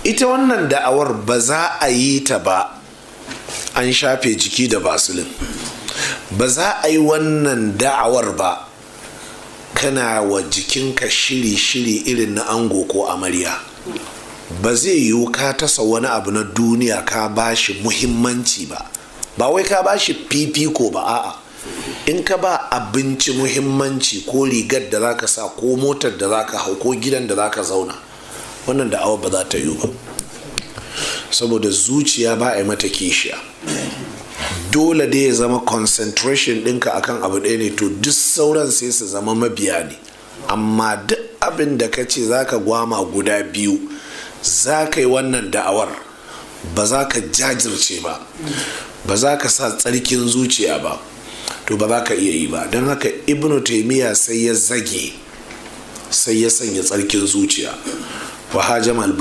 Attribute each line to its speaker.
Speaker 1: Ita wannan da'awar ba za a yi ta ba an shafe jiki da basilin. Ba za a yi wannan da'awar ba kana wa jikinka shiri-shiri irin na ango ko amarya. Ba zai yiwu ka tasa wani abu na duniya ka bashi muhimmanci ba. Ba wai ka bashi fifiko ba, a'a. In ka ba abinci muhimmanci, ko rigar da zaka sa, ko motar da zaka hau, ko gidan da zaka zauna, wannan da'awar ba za ta yiwu ba, saboda zuciya ba a yi mata kishiya. Dole dai ya zama concentration ɗinka akan abu ɗaya ne, to duk sauran sai su zama mabiya ne. Amma duk abin da ka ce za ka gwama guda biyu, za ka yi wannan da'awar, ba za ka jajirce ba, ba za ka sa tsarkin zuciya ba, to ba za ka iya yi ba. Don haka Ibnu Taimiyya sai ya zage, sai ya sanya tsarkin zuciya wa hajama al.